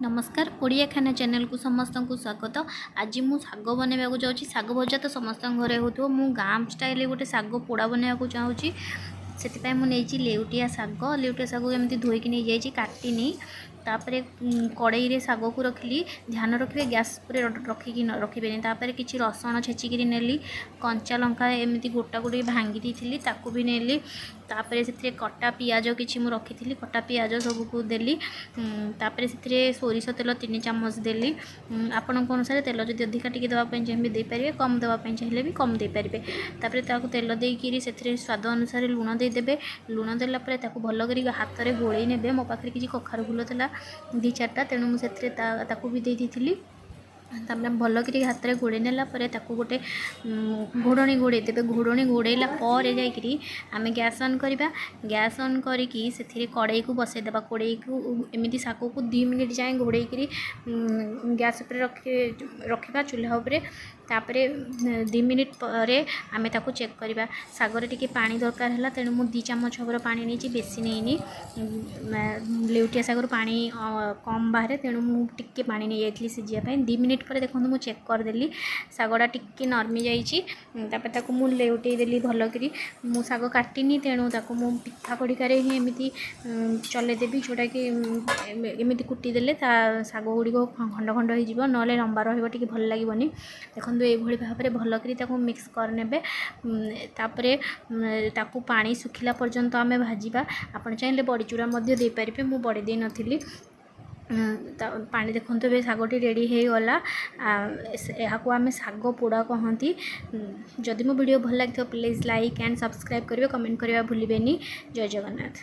ନମସ୍କାର, ଓଡ଼ିଆ ଖାନା ଚ୍ୟାନେଲକୁ ସମସ୍ତଙ୍କୁ ସ୍ୱାଗତ। ଆଜି ମୁଁ ଶାଗ ବନାଇବାକୁ ଯାଉଛି। ଶାଗ ଭଜା ତ ସମସ୍ତଙ୍କ ଘରେ ହେଉଥିବ। ମୁଁ ଗାଁ ଷ୍ଟାଇଲରେ ଗୋଟେ ଶାଗ ପୋଡ଼ା ବନାଇବାକୁ ଚାହୁଁଛି। ସେଥିପାଇଁ ମୁଁ ନେଇଛି ଲେଉଟିଆ ଶାଗ। ଲେଉଟିଆ ଶାଗକୁ ଏମିତି ଧୋଇକି ନେଇଯାଇଛି, କାଟିନି। ତାପରେ କଡ଼େଇରେ ଶାଗକୁ ରଖିଲି। ଧ୍ୟାନ ରଖିବେ, ଗ୍ୟାସ୍ ଉପରେ ରଖିକି ରଖିବେନି। ତାପରେ କିଛି ରସୁଣ ଛେଚିକିରି ନେଲି। କଞ୍ଚା ଲଙ୍କା ଏମିତି ଗୋଟା ଗୋଟି ଭାଙ୍ଗି ଦେଇଥିଲି, ତାକୁ ବି ନେଲି। ତାପରେ ସେଥିରେ କଟା ପିଆଜ କିଛି ମୁଁ ରଖିଥିଲି, କଟା ପିଆଜ ସବୁକୁ ଦେଲି। ତାପରେ ସେଥିରେ ସୋରିଷ ତେଲ 3 ଚାମଚ ଦେଲି। ଆପଣଙ୍କ ଅନୁସାରେ ତେଲ ଯଦି ଅଧିକା ଟିକେ ଦେବା ପାଇଁ ଚାହିଁବେ ଦେଇପାରିବେ, କମ୍ ଦେବା ପାଇଁ ଚାହିଁଲେ ବି କମ୍ ଦେଇପାରିବେ। ତାପରେ ତାକୁ ତେଲ ଦେଇକିରି ସେଥିରେ ସ୍ୱାଦ ଅନୁସାରେ ଲୁଣ ଦେଇଦେବେ। ଲୁଣ ଦେଲା ପରେ ତାକୁ ଭଲ କରି ହାତରେ ଗୋଳେଇ ନେବେ। ମୋ ପାଖରେ କିଛି କଖାରୁ ଫୁଲ ଥିଲା ଦୁଇ ଚାରିଟା, ତେଣୁ ମୁଁ ସେଥିରେ ତାକୁ ବି ଦେଇ ଦେଇଥିଲି। ତାପରେ ଭଲ କରି ହାତରେ ଗୋଳେଇ ନେଲା ପରେ ତାକୁ ଗୋଟେ ଘୋଡ଼ଣୀ ଘୋଡ଼େଇ ଦେବେ। ଘୋଡ଼ଣୀ ଘୋଡ଼େଇଲା ପରେ ଯାଇକିରି ଆମେ ଗ୍ୟାସ୍ ଅନ୍ କରିବା। ଗ୍ୟାସ୍ ଅନ୍ କରିକି ସେଥିରେ କଡ଼େଇକୁ ବସେଇଦେବା। କଡ଼େଇକୁ ଏମିତି ଶାଗକୁ 2 ମିନିଟ୍ ଯାଏଁ ଘୋଡ଼େଇକିରି ଗ୍ୟାସ୍ ଉପରେ ରଖିବା, ଚୁଲ୍ହା ଉପରେ। ତାପରେ 2 ମିନିଟ୍ ପରେ ଆମେ ତାକୁ ଚେକ୍ କରିବା। ଶାଗରେ ଟିକେ ପାଣି ଦରକାର ହେଲା, ତେଣୁ ମୁଁ 2 ଚାମଚ ହେବର ପାଣି ନେଇଛି, ବେଶୀ ନେଇନି। ଲେଉଟିଆ ଶାଗରୁ ପାଣି କମ୍ ବାହାରେ, ତେଣୁ ମୁଁ ଟିକେ ପାଣି ନେଇଯାଇଥିଲି ସିଝିବା ପାଇଁ। 2 ମିନିଟ୍ ପରେ ଦେଖନ୍ତୁ, ମୁଁ ଚେକ୍ କରିଦେଲି, ଶାଗଟା ଟିକେ ନରମି ଯାଇଛି। ତାପରେ ତାକୁ ମୁଁ ଲେଉଟେଇ ଦେଲି ଭଲକରି। ମୁଁ ଶାଗ କାଟିନି, ତେଣୁ ତାକୁ ମୁଁ ପିଠା ଖଡ଼ିକାରେ ହିଁ ଏମିତି ଚଲେଇଦେବି, ଯେଉଁଟାକି ଏମିତି କୁଟିଦେଲେ ତା ଶାଗ ଗୁଡ଼ିକ ଖଣ୍ଡ ଖଣ୍ଡ ହେଇଯିବ, ନହେଲେ ଲମ୍ବା ରହିବ, ଟିକେ ଭଲ ଲାଗିବନି। ଦେଖନ୍ତୁ, ଏଇଭଳି ଭାବରେ ଭଲକରି ତାକୁ ମିକ୍ସ କରିନେବେ। ତାପରେ ତାକୁ ପାଣି ଶୁଖିଲା ପର୍ଯ୍ୟନ୍ତ ଆମେ ଭାଜିବା। ଆପଣ ଚାହିଁଲେ ବଡ଼ିଚୁରା ମଧ୍ୟ ଦେଇପାରିବେ, ମୁଁ ବଡ଼ି ଦେଇନଥିଲି। ପାଣି ଦେଖନ୍ତୁ, ଏବେ ଶାଗଟି ରେଡ଼ି ହେଇଗଲା। ଏହାକୁ ଆମେ ଶାଗ ପୋଡ଼ା କହନ୍ତି। ଯଦି ମୋ ଭିଡ଼ିଓ ଭଲ ଲାଗିଥିବ, ପ୍ଲିଜ୍ ଲାଇକ୍ ଆଣ୍ଡ ସବସ୍କ୍ରାଇବ୍ କରିବେ, କମେଣ୍ଟ କରିବା ଭୁଲିବେନି। ଜୟ ଜଗନ୍ନାଥ।